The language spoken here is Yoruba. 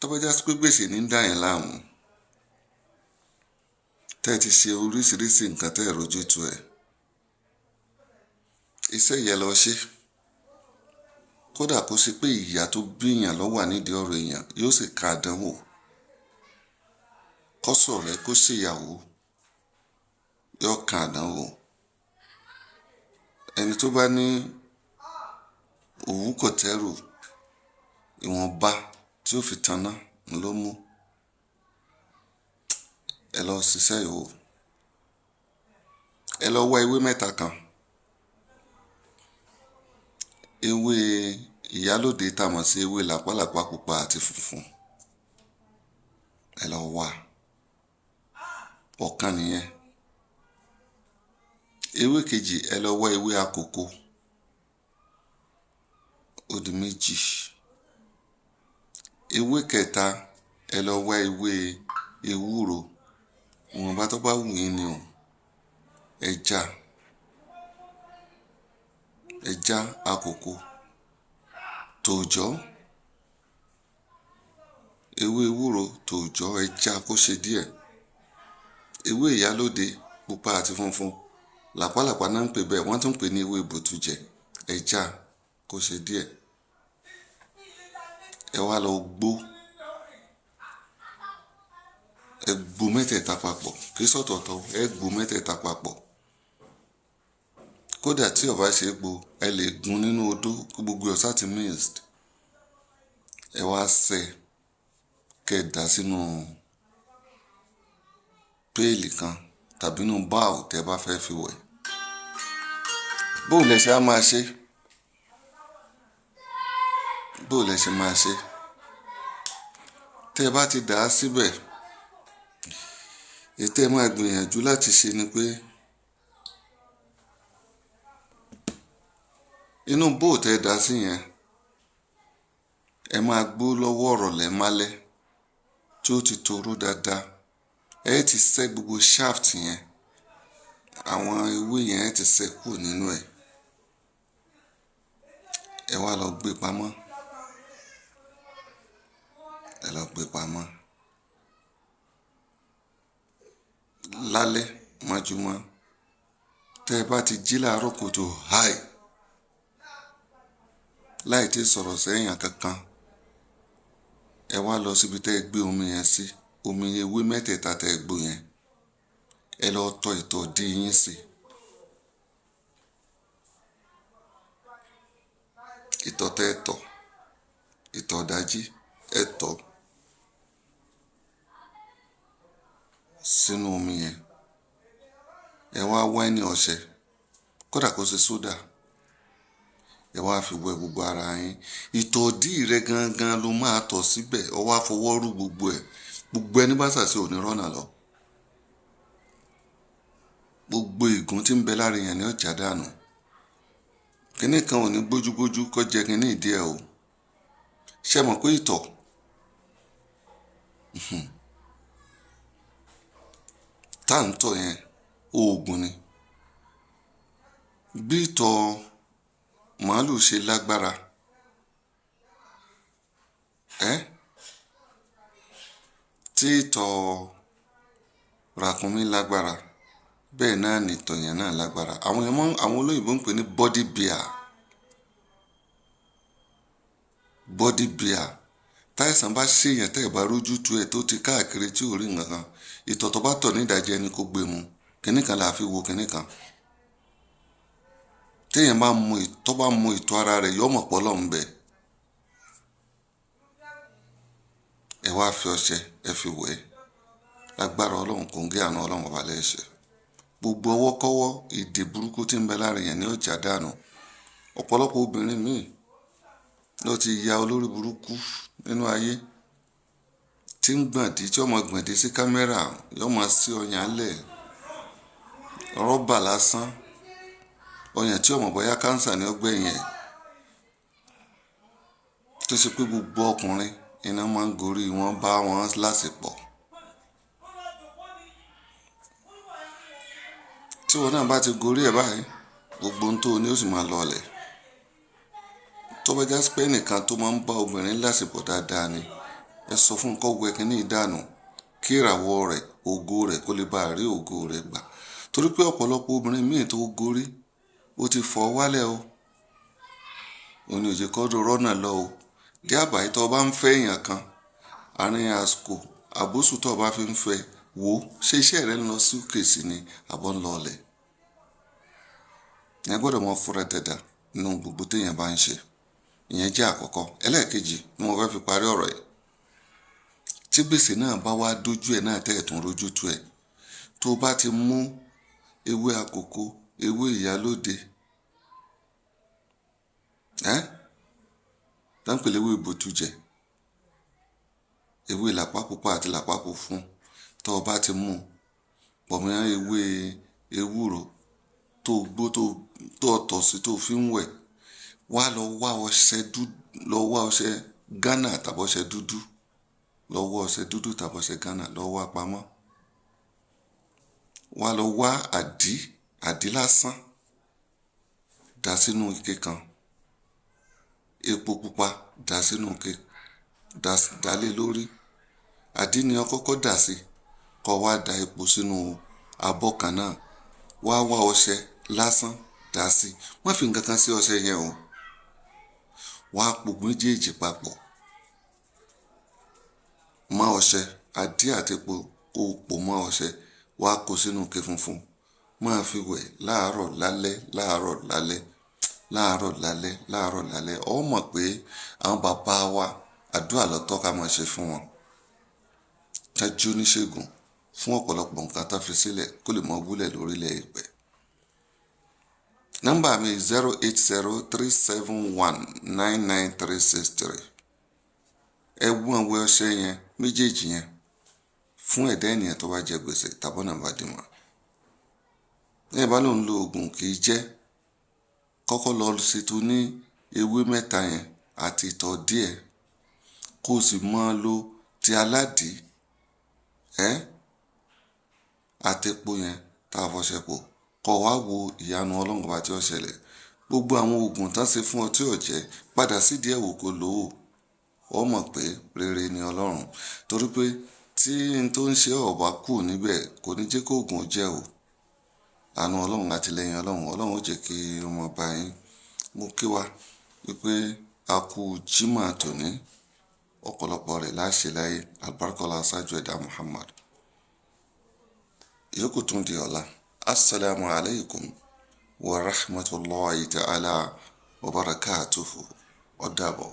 Tó bá já sí pé gbèsè ní ń dà yín láàmú, tẹ́ ẹ ti ṣe oríṣiríṣi nǹkan tẹ́ ẹ rojú tu ẹ̀, iṣẹ́ yẹn lọ ṣe. Kódà kó ṣe pé ìyá tó bí èèyàn ló wà nídìí ọ̀rọ̀ èèyàn, yóò sì ka àdánwò. Kó ṣọ̀rẹ́, kó ṣèyàwó, yóò ka àdánwò. Ẹni tó bá ní òwú kò tẹ́rù, ìwọ̀nba tí ó fi taná ló mú. Ẹ lọ ṣiṣẹ́ yìí wò. Ẹ lọ wá ewé mẹ́ta kan. Ewé ìyálóde tá a mọ̀ sí ewé làpálàpá pupa àti funfun. Ẹ lọ wá. Ọ̀kan nìyẹn. Ewé kejì, ẹ lọ wá ewé àkókò. Ó di méjì. Ewé kẹta, ẹ lọ wá ewé ewúro. Ìwọ̀nba tó bá wù yín ni o. Ẹja, ẹja àkókò, tòòjọ́, ewé ewúro, tòòjọ́, ẹja kó ṣe díẹ̀. Ewé ìyálóde pupa àti funfun, làpálàpá náà ń pè bẹ́ẹ̀, wọ́n tún ń pè ní ewé bòtújẹ. Ẹja kó ṣe díẹ̀. Ẹ wá lọ gbó. Ẹ gbo mẹ́tẹ̀ẹ̀ta papọ̀. Kì í sọ̀tọ̀ọ̀tọ̀, ẹ gbo mẹ́tẹ̀ẹ̀ta papọ̀. Kódà tí ó bá ṣe gbo, ẹ lè gún nínú odó kí gbogbo ẹ̀ sá ti mixed. Ẹ wá sẹ, kí ẹ dà sínú péèlì kan tàbí inú báàwù tí ẹ bá fẹ́ fi wẹ̀. Bó lẹ ṣe á máa ṣe? Bó lẹ ṣe máa ṣe? Tí ẹ bá ti dà á síbẹ̀, èyí tí ẹ máa gbìyànjú láti ṣe ni pé inú bóò tí ẹ dà sí yẹn, ẹ máa gbó lọ́wọ́ ọ̀rọ̀lẹ́ málẹ́ tí ó ti toró dáadáa. Ẹ ti sẹ́ gbogbo shaft yẹn, àwọn ewé yẹn ẹ ti sẹ́ kúrò nínú ẹ̀. Ẹ wá lọ gbé pamọ́. Ẹ lọ gbé pamọ́. Lálẹ́ mọ́júmọ́, tẹ́ ẹ bá ti jí láàárọ̀ kùtù háì, láì tí sọ̀rọ̀ sẹ́yìn kankan, ẹ wá lọ síbi tí ẹ gbé omi yẹn sí, omi ewé mẹ́tẹ̀ẹ̀ta tí ẹ gbó yẹn. Ẹ lọ tọ ìtọ̀ dí yín sí. Ìtọ̀ tẹ tọ̀, ìtọ̀ ìdájí, ẹ tọ̀ sínú omi yẹn. Ẹ wá wá ẹni ọṣẹ, kódà kó ṣe sódà. Ẹ wá fi wẹ gbogbo ara yín. Ìtọ̀ dí rẹ gangan ló máa tọ̀ síbẹ̀. Ọ wá fọwọ́ rú gbogbo ẹ̀. Gbogbo ẹni bá ṣàṣì ò ní rọ́nà lọ. Gbogbo ìgún tí ń bẹ lára èèyàn ni ó já dànù. Kíní kan ò ní gbójúgbójú kó jẹ kíní ìdí ẹ o. Ṣé ẹ mọ̀ pé ìtọ̀? Tá ń tọ̀ yẹn, òògùn ni. Bí ìtọ̀ màlúù ṣe lágbára, ẹ́? Tí ìtọ̀ ràkúnmí lágbára, bẹ́ẹ̀ náà ni ìtọ̀ yẹn náà lágbára. Àwọn èèyàn mọ̀, àwọn olóyìnbo ń pè ní body beer. Body beer. Táìsàn bá ṣe èèyàn tẹ́ ẹ bá rójú tu ẹ tó ti káàkiri tí ò rí nǹkan kan, ìtọ̀ tó bá tọ̀ ní ìdajì ẹni kó gbé mu. Kíní kan là á fi wo kíní kan. Tí èèyàn bá mu ìtọ̀, bá mu ìtọ̀ ara rẹ̀, yóò mọ̀ pé Ọlọ́run ń bẹ. Ẹ wá fi ọṣẹ, ẹ fi wẹ̀. Lágbára Ọlọ́run, kò ń gé àánú Ọlọ́run ọba lẹ́sẹ̀. Gbogbo ọwọ́kọ́wọ́, ìdè burúkú tí ń bẹ lára èèyàn ni ó já dànù. Ọ̀pọ̀lọpọ̀ obìnrin míì ló ti ya olórí burúkú nínú ayé tí ń gbọ̀ndí, tí ó máa gbọ̀ndí sí kámẹ́rà, yóò máa sí ọyàn lẹ̀, rọ́bà lásán, ọyàn tí ó mọ̀ bóyá káńsà ni ó gbẹ̀yìn ẹ̀. Tó ṣe pé gbogbo ọkùnrin iná máa ń gorí wọn bá wọn láṣepọ̀. Tí wọn náà bá ti gorí ẹ̀ báyìí, gbogbo ohun tó ní ó sì máa lọlẹ̀. Tó bá jásí pé ẹnìkan tó máa ń bá obìnrin láṣepọ̀ dáadáa ni, Ẹ sọ fún kó wẹ kínní ìdànù, kí ìràwọ̀ rẹ̀, ògo rẹ̀ kó lè bá rí ògo rẹ̀ gbà. Torí pé ọ̀pọ̀lọpọ̀ obìnrin míì tó gorí, ó ti fọ́ wálẹ̀ o. Òun ni ò jẹ́ kó rọ́nà lọ o. Dí àbáyé tó bá ń fẹ́ èèyàn kan, àárín àsìkò àbóṣù tó bá fi ń fẹ́ wò, ṣé iṣẹ́ rẹ ń lọ sókè sí ni àbọ̀ ń lọ ọlẹ̀? Ìyẹn gbọ́dọ̀ mọ fúnra dáadáa nínú gbogbo téèyàn bá ń ṣe. Ìyẹn jẹ́ àkọ́kọ́. Ẹlẹ́ẹ̀kejì ni mo fẹ́ fi parí ọ̀rọ̀ yìí. Tí gbèsè náà bá wá dójú ẹ̀ náà tẹ́ ẹ̀ tún rójú tú ẹ̀, tó bá ti mú ewé àkókò, ewé ìyálóde, tá ń pè léwé ìbòtújẹ, ewé làpá pupa àti làpá funfun, tó o bá ti mú pọ̀ mọ́ ewé ewúro tó gbó tó tọ̀ sí tó fi ń wẹ̀, wá lọ wá ọṣẹ dúdú, lọ wá ọṣẹ Ghana tàbí ọṣẹ dúdú, lọ wá ọṣẹ dúdú tàbí ọṣẹ Ghana, lọ wá pamọ́. Wá lọ wá àdí, àdí lásán, dà sínú ike kan. Epo pupa dà sínú ike, dà lé lórí. Àdí ni ọ kọ́kọ́ dà sí, kó wá da epo sínú abọ́ kan náà. Wá wá ọṣẹ lásán dà sí. Má fi nǹkan kan sí ọṣẹ yẹn o. Wá po méjèèjì papọ̀. Mọ́ ọṣẹ, àdí àti epo kó pò mọ́ ọṣẹ, wá kó sínú ike funfun. Máa fi wẹ̀ láàárọ̀ lálẹ́, láàárọ̀ lálẹ́, láàárọ̀ lálẹ́, láàárọ̀ lálẹ́. Ó mọ̀ pé àwọn bàbá wa àdúrà ló tọ́ ká máa ṣe fún wọn. Tájú oníṣègùn fún ọ̀pọ̀lọpọ̀ nǹkan tá fi sílẹ̀ kó lè mọ wúlẹ̀ lórílẹ̀ ìpẹ́. Nọ́mbà mi 08037199363. Ẹ wọ́n wẹ ọṣẹ yẹn méjèèjì yẹn fún ẹ̀dá ènìyàn tó bá jẹ gbèsè tàbí ọ̀nà bá dì mọ́. Lẹ́yìn bá lòun lo oògùn kì í jẹ́, kọ́kọ́ lọ ṣètò ní ewé mẹ́ta yẹn àti ìtọ̀ díẹ̀, kó o sì máa lo ti aládìí, àti epo yẹn tá a fọṣẹ pò, kó wá wo ìyanu Ọlọ́run bá tí ó ṣẹlẹ̀. Gbogbo àwọn oògùn tá ṣe fún ọ tí ò jẹ́, padà sí díẹ̀ wò kó lò ó. Ó mọ̀ pé rere ni Ọlọ́run. Torí pé tí n tó ń ṣe ọ̀ bá kù níbẹ̀, kò ní jẹ́ kó oògùn jẹ́ o. Àánú Ọlọ́run àti lẹ́yìn Ọlọ́run, Ọlọ́run ó jẹ́ kí ó mọ̀ bá yín. Mo kí wa wípé a kú Jímọ̀ tòní, ọ̀pọ̀lọpọ̀ rẹ̀ láṣẹ láyé, àlùbáríkà aṣáájú ẹ̀dá Muhammad. Ìyókù tún di ọ̀la. Assalamu alaikum wa rahmatullahi ta'ala wa barakatuhu. Ó dàbọ̀.